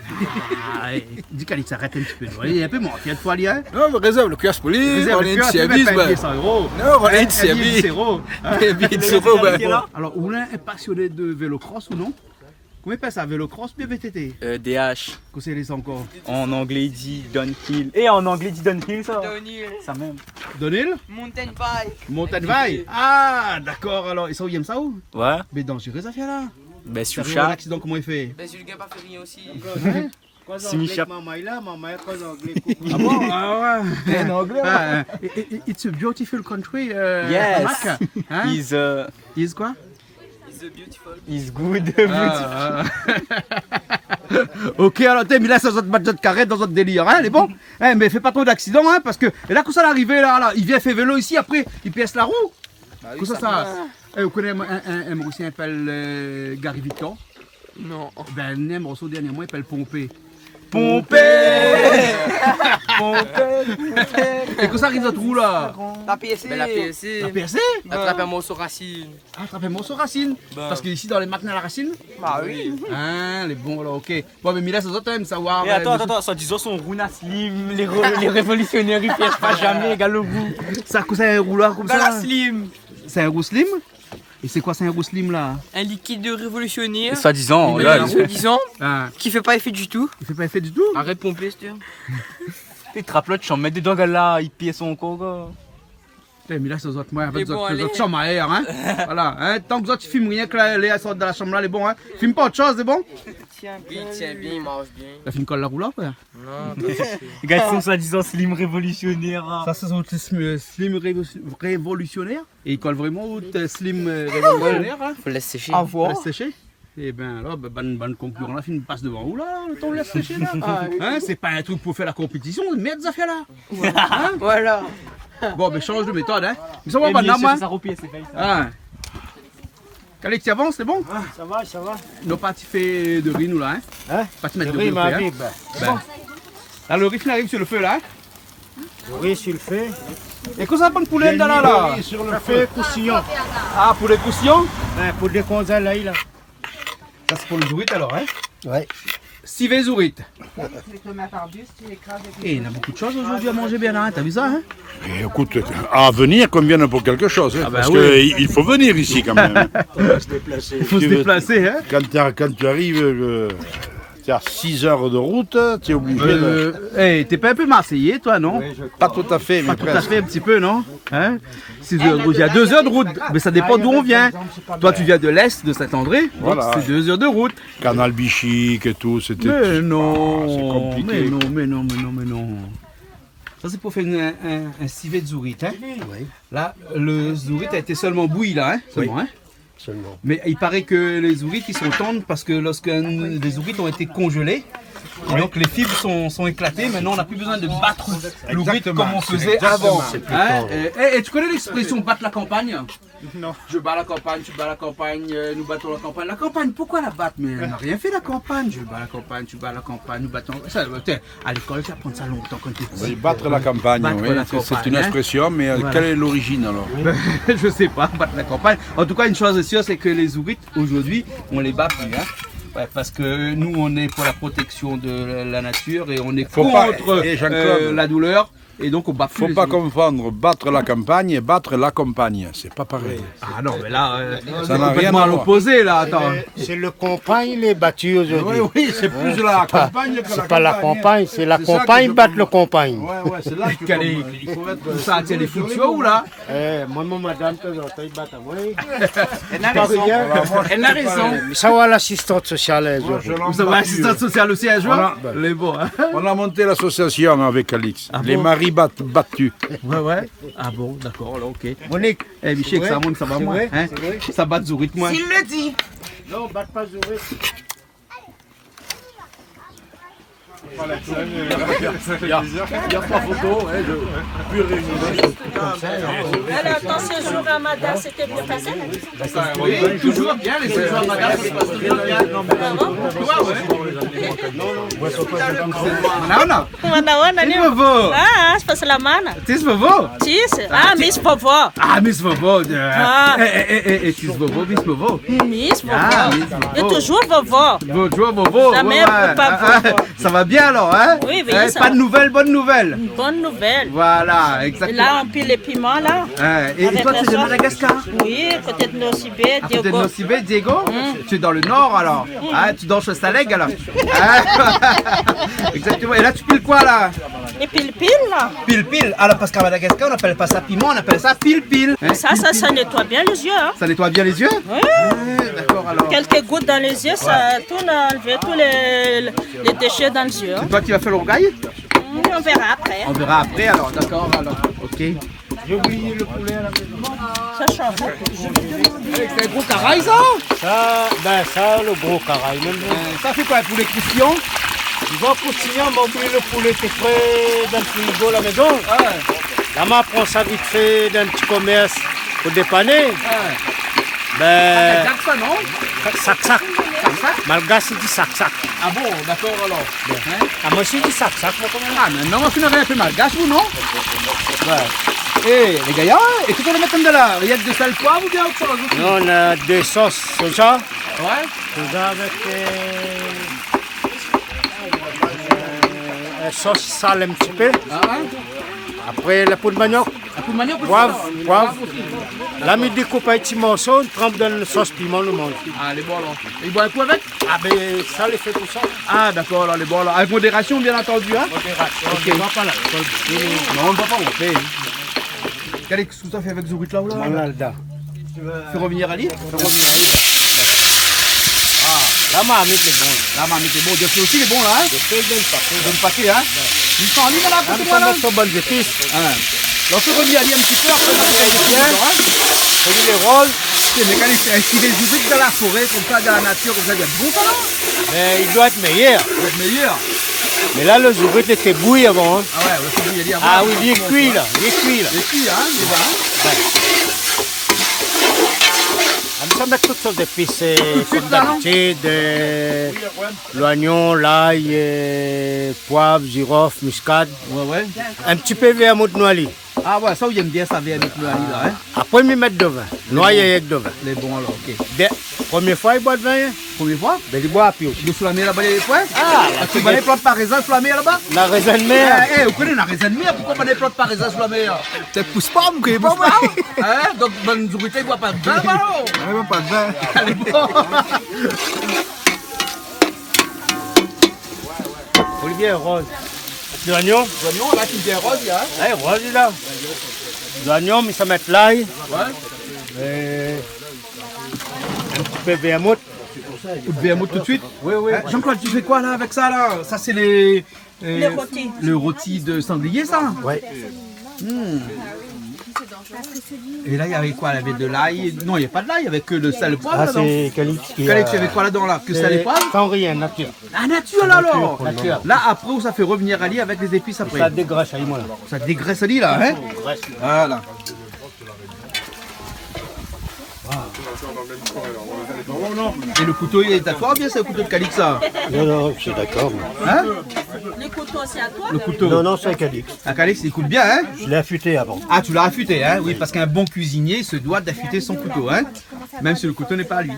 Ah, é, di Calix, arèt in ti pé, non ? Li lé in pé mor, tienbo ali, hein ? Non, mé rézèrv le kiosk pou li, rann ali sèrvis, ben. Rézèrv le kiosk, li mèt pa in biyé san euro. Non, rann ali sèrvis. In biyé san euro, hein ? In biyé san euro, ben. Alor, ou lé in pasioné de vélo cross ou non ? Koman i apèl sa, vélo cross oubien V T T ? Euh, D H. Kosa i lé sa ankor ? An anglé i di downhill. É, an anglé i di downhill, sa. Downhill. Sa mèm. Downhill ? Mountain bike. Mountain bike ? Ah, dakor, alor. É sa, ou i èm sa, ou ? Ouais. Mé danzéré, zafèr la. Ben, si ou sava an aksidan, koman i fé ? Ben, si le gars pa fé rien osi. Hein ? Si mi shap. Marmay la, marmay koz anglé. Ah bon ? Ah ouais. An anglé, ouais. Ah, euh, it, it, it's a beautiful country, euh, Mac. Yes. Hein ? Is, euh, is koi ? Is good. Ah, ah. OK, alor, té, mi lès azot bat zot karèt dan zot délir, hein, lé bon. Hein, mé fé pa tro d'aksidan, hein, parske, é la, kosa la arivé la, la, i vien fé vélo isi, apré, i pèrs la rou. Bah oui, kosa sa sa, pass. Eh, ou koné in, in, in Morisien i apèl, euh, Gary Victor ? Non. Ben, néna in morso dèrnièrman i apèl Ponpé. Ponpé ! Ponpé, ponpé. É kosa i ariv zot rou la ? La pèrsé. Ben, la pèrsé. La pèrsé ? La trap in morso rasine. Ah, trap in morso rasine. Ben. Parske isi, dan lé Marques, néna la rasine ? Bah oui. Ah, lé bon, alor, OK. Bon, mé mi lès azot, hein, savoir, euh, atann, atann, soi-disant son rou na slim, lé ré-, lé révolisionèr i pèrs pa zamé, gard le rou. Sa, kosa, in rou la, konmsa ? Gala slim. Sé in rou slim ? É sé koi sa, in gro slim la ? In likid révolisionèr. Soi-dizan, mé la, soi-dizan, ah, ki fé pa éfé ditou. I fé pa éfé ditou ? Arèt ponpé, sèt. Té trap lot shanm, mèt dedan, gèt la, i piès ankor, koi. Té, mé la, sé zot, moin, an fèt, zot, zot shanm ayèr, in. Voilà, in. Tank zot i fim rienk la, lé sort dan la shanm la, lé bon, in. Fim pa ot shoz, lé bon ? Li tien bien, i marsh bien. La fine kol la roulèr, frèr. Non. Gard son soi-dizan slim révolisionèr, in. Sa, sé son slim, euh, slim révo-, révolisionèr. É i kol vréman out, euh, slim, euh, révolisionèr, in. Fo lès séshé. Fo lès séshé. Ébin, alor, bin, bann, bann konkiran la fine pas dovan ou la, lo tan ou lès séshé la. Ah, oui. In, sé pa in trik pou fé la konpétision, mèrd zafèr la. Ouais. In ? Voilà. Bon, bin, shanj de métod, in. Mé sa va, bann la, moin. Sa ropé, sé fèy sa. In. Kalé, ti avans, lé bon ? Sa va, sa va. Nou la parti fé do ri, nou, la, in ? In ? Parti mèt do ri, lo fé, in ? Bin. La, lo ri fine ariv si lo fé, la, in ? Lo ri si lo fé. É kosa, bann poulé, la, la, la ? Lo ri si lo fé, kousiyon. Ah, poulé kousiyon ? Bin, pou dékonzèl, la, la. Sa, sé pou lo zourit, alor, in ? Ouais. Sivé zourit. É, néna bonpé de shoz zordi a manzé bien la, in, ou la vi sa, in ? É, ékout, à venir comme vient pour quelque chose, hein, parce que il, il faut venir ici quand même, hein. Ah bah oui. I fo déplasé, in ? Quand tu as, quand tu arrives, euh, tu as six heures de route, tu es obligé de... Euh, é, t'es pas un peu marseillais, toi, non ? Oui, je crois. Pas tout à fait, mais presque. Pas tout à fait, un petit peu, non ? In ? Six heures de route, il y a deux heures de route, mais ça dépend d'où on vient. Toi, tu viens de l'Est, de Saint-André, donc c'est deux heures de route. Voilà. Canal Bichique et tout, c'était... Mais non, ah, c'est compliqué. Mais non, mais non, mais non, mais non. Ça, c'est pour faire une, un, un civet de zourit, hein. Oui. Là, le zourit a été seulement bouilli, là, hein, seulement, hein. Seulement. Mais il paraît que les zourites, ils sont tendres parce que lorsque un, les zourites ont été congelées, et donc les fibres sont, sont éclatées. Maintenant, on n'a plus besoin de battre le zourit comme on faisait avant. Exactement. Hein, euh, eh, eh, tu connais l'expression battre la campagne ? Non. Je bats la campagne, tu bats la campagne, euh, nous battons la campagne. La campagne, pourquoi la battre ? Mais elle n'a rien fait, la campagne. Je bats la campagne, tu bats la campagne, nous battons. Ça, euh, tiens, à l'école, tu apprends ça longtemps quand t'es petit. Oui, battre la campagne, oui, c'est, c'est une expression, mais, euh, quelle est l'origine alors ? Voilà. Ben, je sais pas, battre la campagne. En tout cas, une chose est sûre, c'est que les zourites, aujourd'hui, on les bat plus, hein. Ouais, parce que nous, on est pour la protection de la nature et on est contre, euh, la douleur. Faut pas, et Jean-Claude, et donc, on bat plus les zourites. Faut pas confondre battre la campagne et battre la campagne. C'est pas pareil. Oui. Ah non, mais là, euh, ça n'a rien à voir. C'est complètement à l'opposé, là, attends. C'est le, c'est le campagne lé bati zordi. Oui, oui, c'est plus la campagne que la campagne, hein. C'est pas, c'est pas la campagne, c'est la campagne bat le campagne. C'est ça que je comprends. Ouais, ouais, c'est là que je comprends. Kalé, il faut mettre ça, tiens, les foutus, là. Eh, moin, mon madam, tanzantan, i bat amoin. Elle a raison. Elle a raison. Sa va, l'assistante sociale, hein, zordi. Sa va, l'assistante sociale aussi, hein, zordi. Voilà. Lé bon, hein. On a monté l'association avec Alix. Ah bon ? Les maris bat-, battus. Ouais, ouais. Ah bon, d'accord, alors, ok. Monique. Eh, Michel, c'est vrai, ça monte, ça va, c'est moi, vrai, hein ? C'est vrai. Ça bat zourit, moi. S'il le dit. Non, bat pas zourit. Il y a, il y a pas photo, hein, je, pur réunionnais. Alors, ton séjour à Mada, c'était bien passé ? Oui, toujours bien, les séjours à Mada, ça se passe toujours bien. Ah bon ? Ouais, ouais. Mana, mana. Mana, mana, ni vovo. Ah, c'est pas la mana. Tis vovo. Tis. Ah, Miss Vovo. Ah, Miss Vovo. Ah. Eh, eh, eh, eh, eh, Tis Vovo, Miss Vovo. Miss Vovo. Ah, Miss Vovo. Et toujours vovo. Toujours vovo. Jamais pas vovo. Ça va bien alors, hein ? Oui, oui, ça va. Pas de nouvelles, bonne nouvelle. Une bonne nouvelle. Voilà, exactement. Et là, on pile les piments, là. Hein, et, et toi, tu es de Madagascar ? Oui, peut-être Nosy Be, Diego. Ah, peut-être Nosy Be, Diego ? Mm. Tu es dans le nord, alors. Mm. Hein, tu danses au Salègue, alors. Hein ? Exactement. Et là, tu piles quoi, là ? Les pil-pil, là. Pil-pil. Alors, parce qu'à Madagascar, on n'appelle pas ça piment, on appelle ça pil-pil. Hein ? Ça, ça, ça nettoie bien les yeux, hein. Ça nettoie bien les yeux ? Oui. Ah, d'accord, alors. Quelques gouttes dans les yeux, ça tourne à enlever tous les, les déchets dans les yeux, hein. C'est toi qui vas faire le rougail ? Mm, on verra après. On verra après, alors, d'accord, alors. Ok. J'ai oublié le poulet à la maison. Ça change. Eh, c'est un gros caraï, ça ? Ça, ben, ça, le gros caraï, même. Euh, ça fait quoi, un poulet croustillant ? Bon, croustillant, ma oubli le poulet, c'est frais dans le frigo, la maison. Ah. La, ma pran sa vit fé dan ti komèrs pou dépann. Ah. Ben, ah, ben, sak-sak, non ? Sak-sak. Sak-sak ? Malgash i di sak-sak. Ah bon, d'accord, alors. Hein ? Ah, moin osi mi di sak-sak, moin, kan mèm. Ah, mé non, moin, mi koné rien fé malgash, ou non ? Ouais. Eh, les gars, hein, et qu'est-ce qu'on va mettre dedans là ? Rien que de sel, poivre ou bien autre chose aussi ? Non, on a deux sauces, soja. Ouais. Soja avec, euh, euh, sauce salée un petit peu. Ah, hein ? Apré, la poud maniok. La poud maniok, poiv, poiv. La, mi dékoup an ti morso, tranp dan sos piman, nou manz. Ah, lé bon, alor. É i boir in kou avèk ? Ah, bin, sa lé fé pou sa. Ah, dakor, alor, lé bon, alor. Avèk modérasion, bien antandi, in ? Modérasion, ok. Nou voi pa la. Non, nou voi pa, ou fé. Gard sak ou la fé avèk zourit la, ou la ? Manalda. Fé revnir ali ? Fé revnir ali, la. Ah, la marmit lé bon. La marmit lé bon. Lo fé osi lé bon, la, in ? Lo fé i done paké. I done paké, in ? Oué. Li san ali, la, koté moin, la. Sa i mèt son bann zépis. In. La, fé revnir ali in ti pé, apré, nou va fé bien. Fé revnir lé roz. Sé, mé kan i fé, si lé zourit dan la foré, konmsa, dan la natir, konmsa, i doi èt bon, sa, non ? Bin, i doi èt méyèr. I doi èt méyèr. Mé la, lo zourit, li té bouyi avan, in. Ah oué, lo zourit, li lé bouyi avan. Ah oui, li lé kui, la. Li lé kui, la. Li lé kui, in, déza, in. Oué. Ah, mé sa i mèt tout sort zépis, euh, tout suit, konm la, non ? Dabitid, euh, loignon, lay, euh, poiv, zirof, miskad. Oué, oué. In ti pé vèrmout noir ali. Ah oué, sa, ou yèm bien sa, vèrmout noir ali, la, in ? Apré, mi mèt do vin. Noir avèk do vin. Lé bon, alor, ok. Bin, promié foi i boir do vin, in ? Promié foi ? Bin, li boir pi osi. Dosou la mèr, laba, lé poin ? Ah, la, parske bann plant pa rézin sou la mèr, laba ? La rézin de mèr. Eh, eh, ou koné la rézin de mèr, poukosa bann plant pa rézin sou la mèr ? Pétèt i pous pa, mi koné pa, moin. In ? Donk, bann zourit i boir pa do vin, alor ? Oué, pa do vin. Lé bon. Olivier, roz. Zoignon. Zoignon, la, ki lé bien roz, la, in ? Oué, roz, la. Zoignon, mi sa mèt lay. Oué. Euh, in ti pé vèrmout. Ou vèrmout tout suit ? Oui, oui. In, Jean-Claude, tu fais quoi, là, avec ça, là ? Ça, c'est les, euh, le rôti. Le rôti de sanglier, ça ? Oué. Hmm. É la, navé koi ? Navé de lay ? Non, navé pa de lay, navé ke do sèl, poiv, la, non ? Ah, sé Calix ki... Calix, navé koi ladan, la ? Ke sèl é poiv ? San rien, natir. Ah, natir, la, alor. Natir, natir. La, apré, ou sa fé revnir ali avèk lé zépis apré ? Sa dégrès ali, moin, la. Sa dégrès ali, la, in ? Dégrès. Voilà. É lo kouto, lé a toi oubien sé lo kouto de Calix, sa ? Non, non, sé dakor, moin. In ? Le couteau, c'est à toi, le couteau. Non, non, c'est à Calix. Ah, Calix, il coupe bien, hein ? Je l'ai affûté avant. Ah, tu l'as affûté, hein ? Oui, parce qu'un bon cuisinier se doit d'affûter son couteau, hein ? Même si le couteau n'est pas à lui.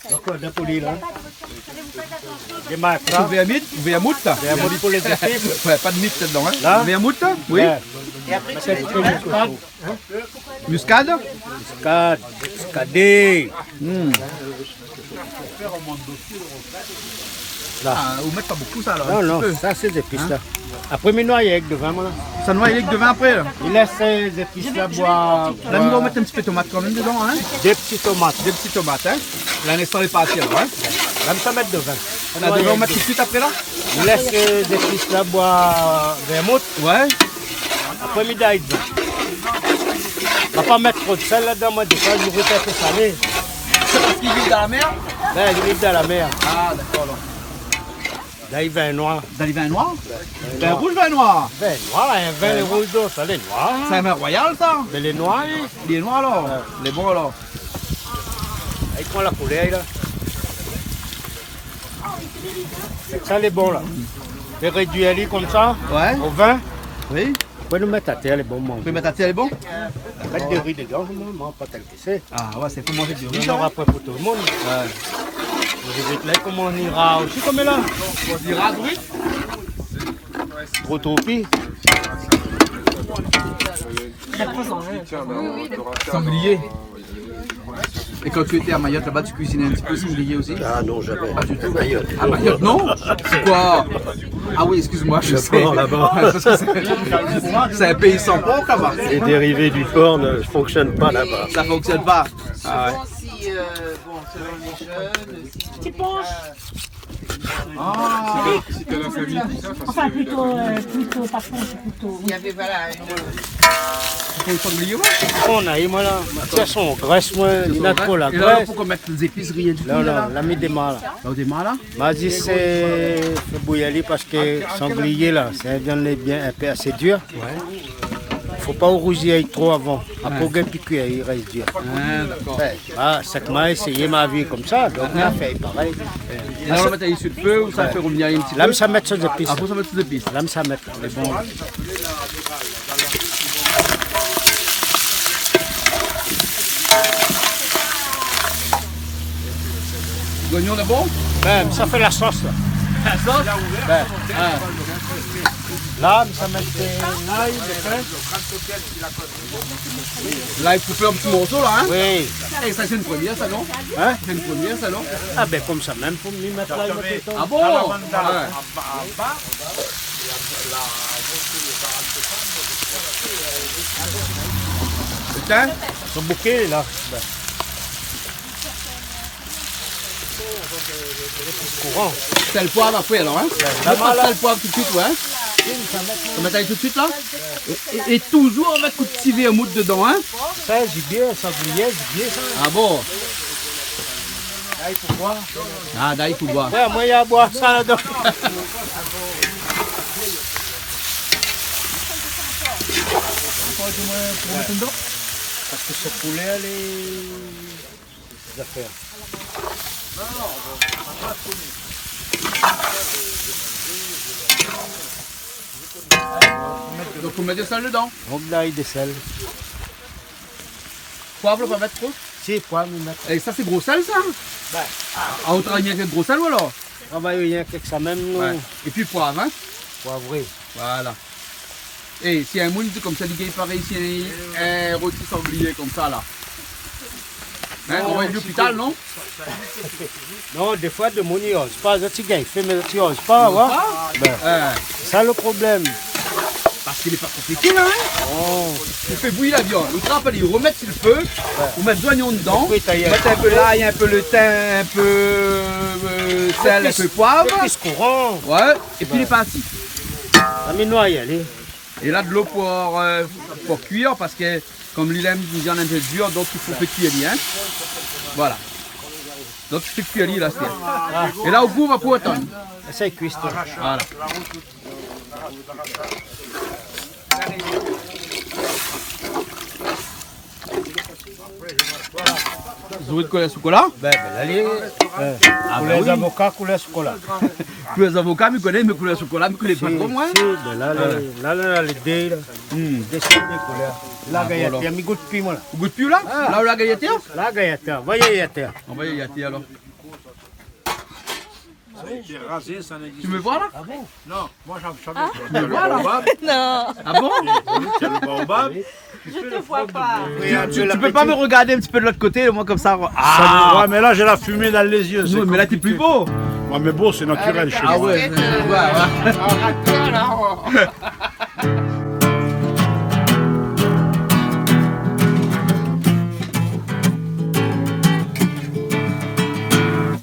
Dakor, dakor, li la. Démar sa. Ou vé mit, ou vé mit, sa ? Vé mit pou lé zépis. Ouais, pa de mit ladan, hein ? La ? Ou vé mit, sa ? Oui. Ouais. Sé pou lé zépis. Muscade ? Muscade, muscadé. Hmm. La. Ah, ou mèt pa bonpé sa, la, non, in ti pé. Non, sa sé zépis la. Hein ? Apré, mi noy avèk do vin, moin, la. Sa noy avèk do vin apré, la ? Mi lès, euh, zépis la boir. La, nou va mèt in ti pé tomat kan mèm dodan, hein ? Dé ti tomat. Dé ti tomat, hein ? La, lé parti, la, hein ? La, mi sa mèt do vin. La, do vin, ou mèt tout suit apré, la ? Mi lès, euh, zépis la boir vèrmout. Ouais. Apré, mi day do vin. Ma pa mèt tro de sèl ladan, moin, défoi, mi préfèr in pé salé. Sé parské li viv dan la mèr ? Ouais, li viv dan la mèr. Ah, dakor, alor. Dé vin noir. Dé vin noir ? Vin noir. Vin rouj, vin noir ? Vin noir, in vin rouj, sa lé noir, hein. Sé in vin royal, sa ? Mé lé noir, li. Li lé noir, alor ? Ouais. Lé bon, alor. I pran la koulèr, la. Sa lé bon, la. Fé rédui ali konmsa, ouais, o vin. Oui. Apré, nou mèt atèr, lé bon, manzé. Apré, mèt atèr, lé bon ? Mèt do ri dodan, moin, moin, pa tèl. Sé. Ah ouais, sé pou manzé do ri, sa, hein ? Non, non, apré pou tout le moun. Ouais. Zot i vé la, koman i ra osi, konm la ? I ra, oui. Tro, tro pi. Sanglié. Et quand tu étais à Mayotte, là-bas, tu cuisinais un petit peu sanglier aussi ? Ah non, jamais. Pas du tout. Mayotte. À Mayotte, non ? Pourquoi ? Ah oui, excuse-moi, je sais. Le port, là-bas. Parce que c'est, c'est un pays sans porc, là-bas. Les dérivés du porc ne fonctionnent pas là-bas. Ça fonctionne pas. Ah ouais. Bon, si, euh, bon, selon les jeunes, si... Ti ponch. Ah. Enfin, plutôt, euh, plutôt, pas ponch, plutôt, oui. Il y avait, voilà, une... Pou sanglié, ouais. Ou na, é moin la, matièr son grès, moin, li na tro la grès. É la, poukosa mèt lé zépis, rien du tout, la ? Non, non, la, mi démar la. La, ou démar la ? Ma di sé, fé bouyi ali parské sanglié la, sé in viann bien, in pé asé dir. Ouais. Fo pa ou rouzi ali tro avan. Apré, ouais, ou gingn pi kui, li rès dir. Ah, dakor. Ouais. Ah, sak ma éséyé ma vi konmsa, donk, ah, ma fé parèy. É la, ou mèt ali su le fé, ou sa fé revnir in ti pé ? La, mi sa mèt son zépis. Apré, ou sa mèt son zépis. La, mi sa mèt. Lé bon. Zoignon d'abor ? Ben, mi sa fé la sos, la. La sos ? Ben, ah. La, mi sa mèt, euh, lay, lo pin. Lay koupé an ti morso la, in ? Oui. É sa sé in promièr sa, non ? In ? Sé in promièr sa, non ? Ah bin, konmsa mèm pou mi mèt lay, moin, toultan. Ah bon ? Ouais. Putain. Son bouké la. Kouran. Sèl, poiv apré alor, in ? Bin, mèt pa la sèl, poiv tout suit, ouais. Ou mèt ali tout suit la ? É, é, é touzour avèk kout ti vèrmout dedan, in ? Sa, zibié, sa, zibié, zibié, sa. Ah bon ? Lay pou boir. Ah, lay pou boir. Ouais, moin, na boir sa ladan. Pou mèt dedan ? Parske se poulé, lé zafèr. Donk, fo mèt de sèl dedan. Donk, la, i dé sèl. Poiv, pa mèt tro ? Si, poiv, mi mèt. É sa, sé gro sèl, sa ? Bin, ah, ou travay rienk avèk gro sèl, ou alor ? Travay rienk avèk sa mèm, nou. Ouais. É pi poiv, in ? Poivré. Voilà. É si in moun i di konmsa, li gingn pa réisi in, in roti sanglié konmsa la. In, non, anvoy ali lopital, non ? Non, défoi, demoun i oz pa, zot i gingn fé, mé zot i oz pa, ouais. Bin, sa lo problèm. Parske lé pa konpliké la, in ? Non. Ou fé bouyi la viann, ou trap ali, ou remèt si lo fé, ou mèt zoignon dedan, ou mèt in pé lay, in pé lo tin, in pé, euh, sèl, in pé poiv. Lépis kouran. Ouais, é pi lé parti. La mi noy ali. É la, dolo pou, euh, pou kuir, parske konm li lèm viann in pé dir, donk i fo fé kui ali, in. Voilà. Donk i fé kui ali la, sé. É la, ou kouv apré, ou atann. Sa i kui, sa. Voilà. Zourit koulèr sokola ? Bin, bin, alé, euh, ah, koulèr zavoka, koulèr sokola. Koulèr zavoka, mi koné, mé koulèr sokola, mi koné pa tro, moin. Si, bin, la, la, la, la, lé dé, la. Hmm. Dé, sé dé koulèr. Ah, bon, alor. Gayèt, mi gout pi, moin, la. Ou gout pi, la ? Ah. La, ou la gayèt ? La, gayèt, voyé, gayèt. Anvoy ali alor. Sé rasé, sa n'existe pas. Tu me vois là ? Ah bon ? Non, moi, j'en, j'en ai. Tu me vois là ? Non. Ah bon ? C'est le baobab. Je te vois pas. Tu, tu, tu peux pas me regarder un petit peu de l'autre côté, moi, comme ça. Ah. Ça me voit, mais là, j'ai la fumée dans les yeux, c'est compliqué. Non, mais là, t'es plus beau. Ouais, mais beau, c'est naturel chez moi. Ah ouais, ouais, ouais.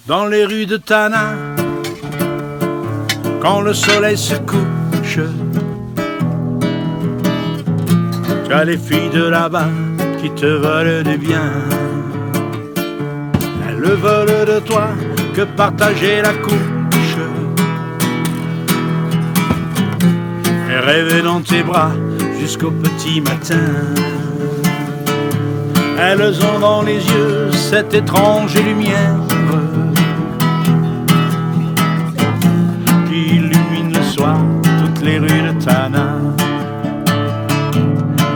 Dans les rues de Tana, quand le soleil se couche, tu as les filles de là-bas qui te veulent du bien. Elles veulent de toi que partager la couche et rêver dans tes bras jusqu'au petit matin. Elles ont dans les yeux cette étrange lumière qui illumine le soir toutes les rues de Tana.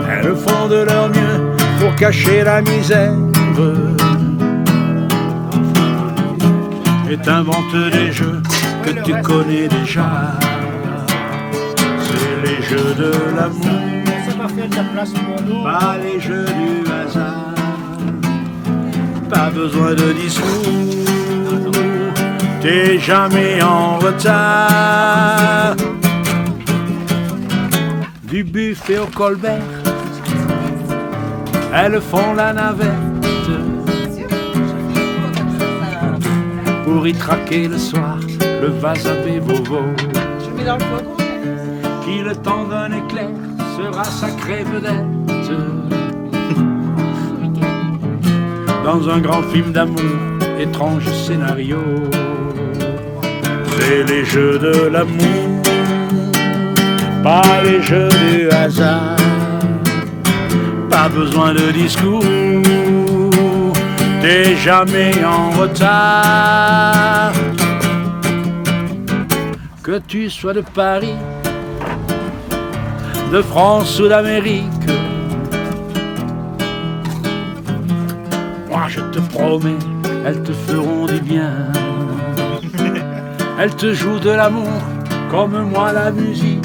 Elles font de leur mieux pour cacher la misère et t'inventent des jeux que tu connais déjà. C'est les jeux de l'amour, pas les jeux du hasard. Pas besoin de discours, t'es jamais en retard. Du buffet au Colbert, elles font la navette pour y traquer le soir le Vazabé Vovo, qui, le temps d'un éclair, sera sacrée vedette. Dans un grand film d'amour, étrange scénario. C'est les jeux de l'amour, pas les jeux du hasard. Pas besoin de discours, t'es jamais en retard. Que tu sois de Paris, de France ou d'Amérique, moi je te promets, elles te feront du bien. Elles te jouent de l'amour comme moi la musique.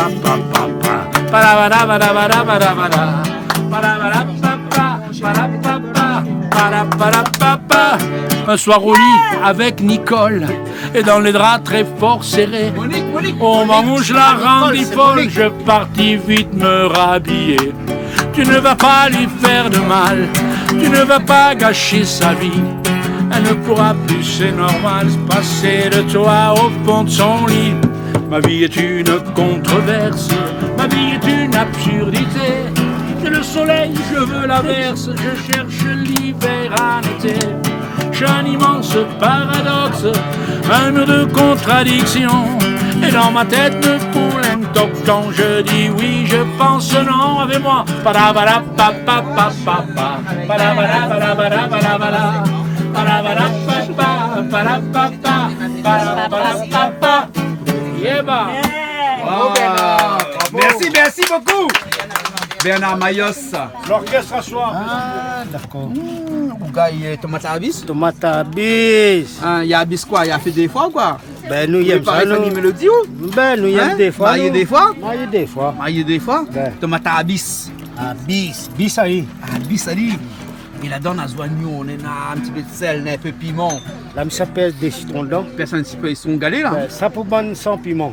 pa, pa, pa, pa. Para, para, para, para, para, para. Para, para, pa, pa, para, pa, pa, para, para, pa, pa. Un soir au lit avec Nicole, et dans les draps très fort serrés, Monique, Monique, on m'a mouche la rende folle, c'est Monique. Je partis vite me rhabiller. Tu ne vas pas lui faire de mal, tu ne vas pas gâcher sa vie. Elle ne pourra plus, c'est normal, se passer de toi au fond de son lit. Ma vie est une controverse, ma vie est une absurdité. J'ai le soleil, je veux l'averse, je cherche l'hiver en été. Je Un immense paradoxe, un nœud de contradiction. Et dans ma tête ne boule un toc quand je dis oui, je pense non. Avec moi. Pada, pada, pa, pa, pa, pa, pa. Pada, pada, pada, pada, pada, pada. Pada, pada, pa, pa, pada, pa, pa. Pada, pada, pa, pa. Yeah, bah. Bravo, Bernard. Bravo. Merci, merci beaucoup. Bernard Mayos. L'orchestre à soi. Ah, d'accord. Hmm, ou gingn, euh, tomat abis ? Tomat abis. Ah, i abis koi ? I fé dé foi, koi ? Ben, nou, i èm sa, nou. Mélodi, ou ? Ben, nou, i èm dé foi, nou. Marié dé foi ? Marié dé foi. Marié dé foi ? Ben. Tomat abis. Abis, bis ali. Abis ali. É ladan, na zoignon, na in ti pé d'sèl, na in pé piman. La, mi sa pèrs dé sitron dedan. Pèrs in ti pé sitron galé, la. Ben, sa pou bann san piman.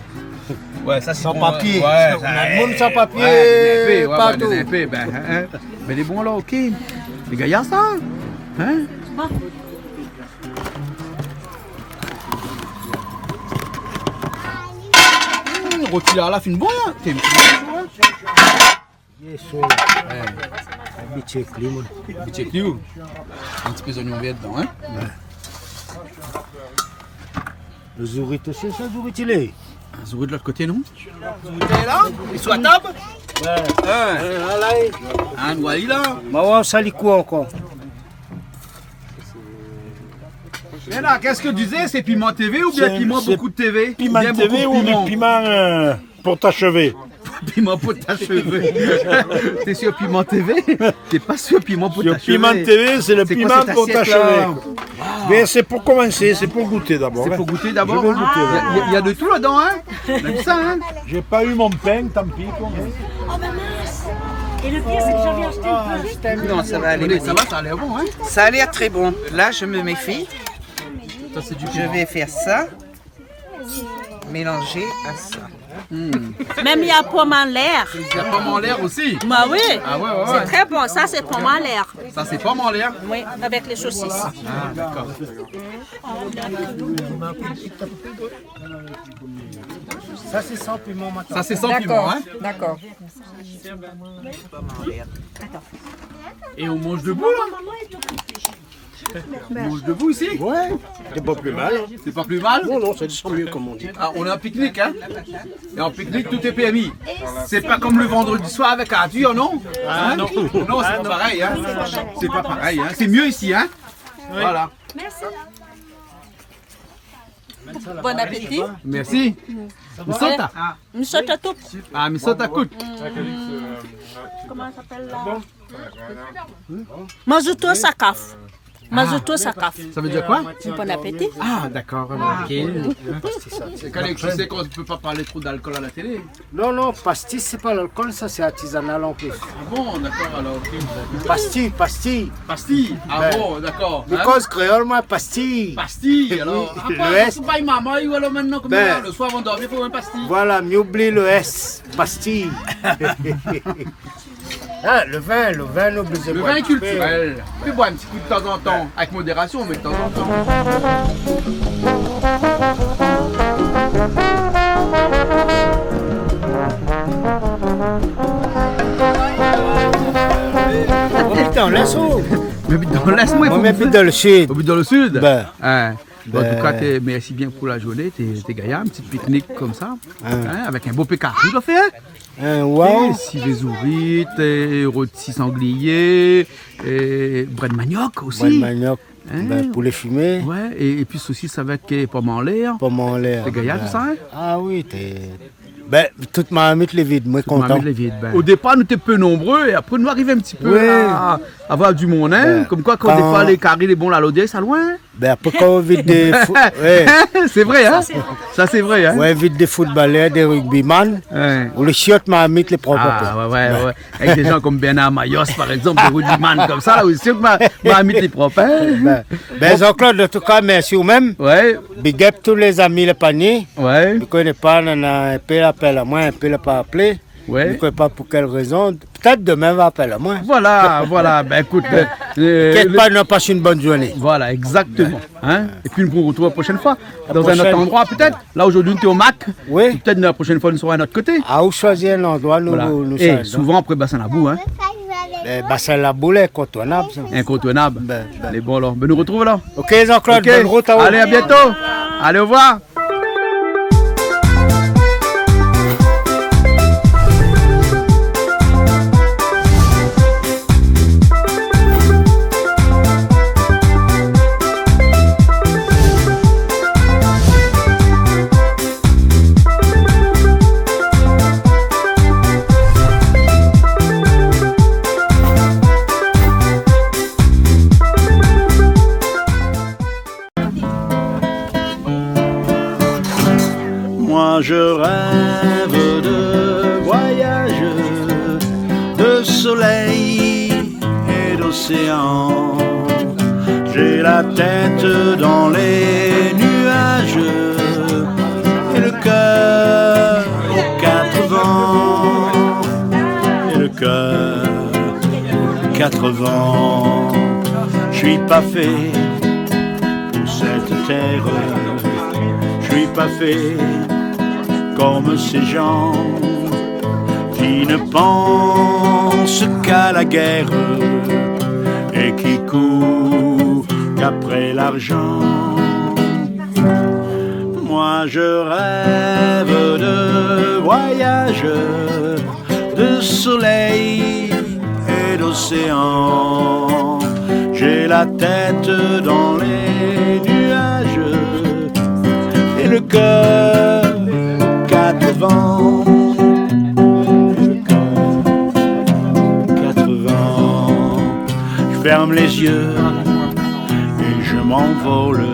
Ouais, sa, sé san papié. Ouais, sa, na d'moun san papié partou. Ouais, ben, hein, hein. Mé lé bon, la, OK. Lé gayar, sa, hein ? Hmm, roti la, la fine bon, hein. Té, hein. Yes, sir. Ouais. Abitié kli, mon. Abitié kli, ou ? In ti pé zoignon vèr dedan, hein ? Ouais. Lo zourit osi, sa, zourit, i lé. Zourit de lot koté, non ? Zourit lé la, li lé sou la tab. Ouais. Hein. Ouais, la, la, la. Ah, nou, li lé la. Bah ouais, sa, li kour ankor. Mé la, qu'est-ce que tu disais, c'est Piment T V ou bien Piment Beaucoup de T V ? Piment T V ou bien Piment, euh, pour ta cheveux. Piment pour ta cheveux. T'es sur Piment T V ? T'es pas sur Piment pour ta cheveux. Sur Piment T V, c'est le piment pour ta cheveux. C'est quoi cette assiette-là ? Waouh. Mais c'est pour commencer, c'est pour goûter d'abord, hein. C'est pour goûter d'abord, hein. Je vais goûter d'abord. Il y a, il y a, il y a de tout là-dedans, hein. On aime ça, hein. J'ai pas eu mon pain, tant pis pour moi. Oh, ben mince. Et le pire, c'est que j'avais acheté le pain. Non, ça va aller, Mélanie. Ça va, ça a l'air bon, hein. Ça a l'air très bon. Là, je me méfie. Ça, c'est du piment. Je vais faire ça. Mélanger à ça. Hmm. Mèm na pom anlèr. Na pom anlèr osi ? Bah oui. Ah ouais, ouais, ouais. C'est très bon. Ça, c'est pom anlèr. Ça, c'est pom anlèr ? Oui, avec les saucisses. Ah, d'accord. Ça, c'est sans piment, maintenant. Ça, c'est sans piment, hein ? D'accord, d'accord. Et on mange debout, là ? Mange debout ici ? Ouais, c'est pas plus mal, hein. C'est pas plus mal ? Non, non, c'est cent mieux, comme on dit. Ah, on est en pique-nique, hein ? Et en pique-nique, tout est permis. C'est pas comme le vendredi soir avec Arthur, non ? Hein ? Ah, non. Non, c'est pas pareil, hein ? C'est pas pareil, hein ? C'est mieux ici, hein ? Oui. Voilà. Bon appétit. Merci. Misota. Misota tout. Ah, misota tout. Comment ça s'appelle là ? Mazoto sakaf. Mazoto sakaf. Ça veut dire quoi ? Bon appétit. Ah, d'accord. Ah, OK. Quand tu sais qu'on ne peut pas parler trop d'alcool à la télé. Non, non, pastis, c'est pas l'alcool, ça, c'est artisanal en plus. Ah bon, d'accord, alors, OK. Pasti, pasti. Pasti ? Ah bon, d'accord. Hein ? Because créole, moi, pasti. Pasti, alors. Oui, ah, le S. Pas maman, ou alors maintenant, comme ça, le soir, avant de dormir, faut un pastis. Voilà, mi oubli le S. Pasti. Ah, le vin, le vin, nou oblizé boir in ti pé. Le vin est culturel. Fais boire un petit coup de temps en temps, avec modération, mais de temps en temps. Ou abit dan l'Est, ou ? Mi abit dan l'Est, moin. Moin, mi abit dan le Sud. Ou abit dan le Sud ? Ben. Hein. Bon, en tout cas, té, merci bien pour la journée, té, té gayar, in ti pique-nique comme ça, hein, avec un bon plat kari, on a fait, hein. Hein, waouh. Et sivé zourit, et rôti sanglier, et brèd manioc aussi. Brèd manioc, hein, ben, poulet fumé. Ouais, et, et puis saucisse avec, euh, pom anlèr. Pom anlèr, ben. Té gayar, tout ça, hein. Ah oui, té Ben, tout marmit lé vid, moin kontan. Tout marmit lé vid, ben. Au départ, nou té pé nombreux, et après, nou ariv in ti pé à, à avoir du monde, hein. Ben, comme quoi, quand des fois, les caries, les bons, la lodèr, sa loin. Ben, après, quand ou vid dé fo-, ouais. C'est vrai, hein. Ça, c'est vrai, hein. Ouais, vid dé footballeurs, dé rugbyman, ouais, ou lé siot marmit lé prop. Ah, ouais, ouais, ouais. Avec des gens comme Bernard Mayos, par exemple, des rugbyman comme ça, là, aussi, ma-, marmit lé prop, hein. Ben, ben, Jean-Claude, en tout cas, merci ou-même. Ouais. Big up tous les amis, le panier. Ouais. Mi koné pa, nana in pé la apèl amoin, in pé la pa aplé. Ouais. Mi koné pa pou kèl rézon. Pétèt demin va apèl amoin. Voilà, voilà. Ben, écoute, euh, euh, inkièt pa, nou pas in bone zourné. Voilà, exactement. Hein ? Et puis, nou retrouv la prochaine fois. Dans un autre endroit, peut-être. Là, aujourd'hui, nou té au Mac. Oui. Peut-être la prochaine fois, nou sera à un autre côté. Ah, ou choisi in landroi, nou, voilà, nou, eh, souvent, après, ben, sa na bou, hein. Eh, Bassin La Boule, inkontournab, sa. Inkontournab. Bin, bin. Lé bon, alor. Bin, nou artrouv, alor. Ok, Jean-Claude, OK. Bonne route à vous. Allez, à bientôt. Allez, au revoir. Moi, je rêve de voyage, de soleil et d'océan. J'ai la tête dans les nuages et le cœur aux quatre vents. Et le cœur aux quatre vents. Je suis pas fait pour cette terre. Je suis pas fait comme ces gens qui ne pensent qu'à la guerre et qui courent après l'argent. Moi, je rêve de voyage, de soleil et d'océan. J'ai la tête dans les nuages et le cœur quatre vents. Quatre vents. Je ferme les yeux et je m'envole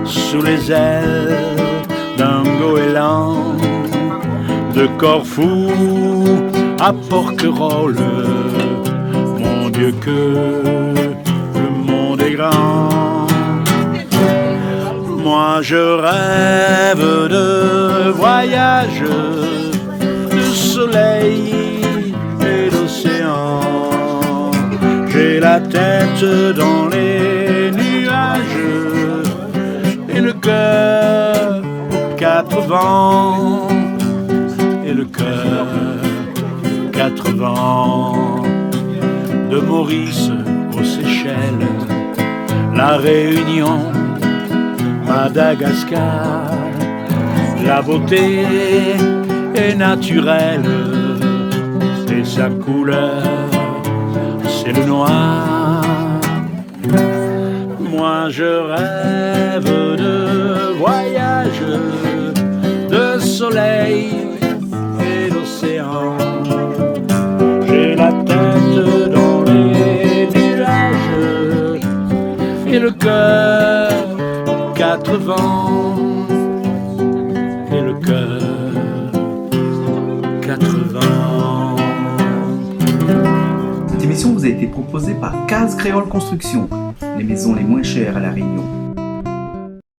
sous les ailes d'un goéland, de Corfou à Porquerolles. Mon Dieu, que le monde est grand. Moi, je rêve de voyage, de soleil et d'océan. J'ai la tête dans les nuages et le cœur aux quatre vents. Et le cœur aux quatre vents. De Maurice aux Seychelles, La Réunion, Madagascar, la beauté est naturelle et sa couleur, c'est le noir. Moi, je rêve de voyage, de soleil et d'océan. J'ai la tête dans les nuages et le cœur aux quatre vents. Et le cœur aux quatre vents. Cette émission vous a été proposée par Case Créole Construction, les maisons les moins chères à La Réunion.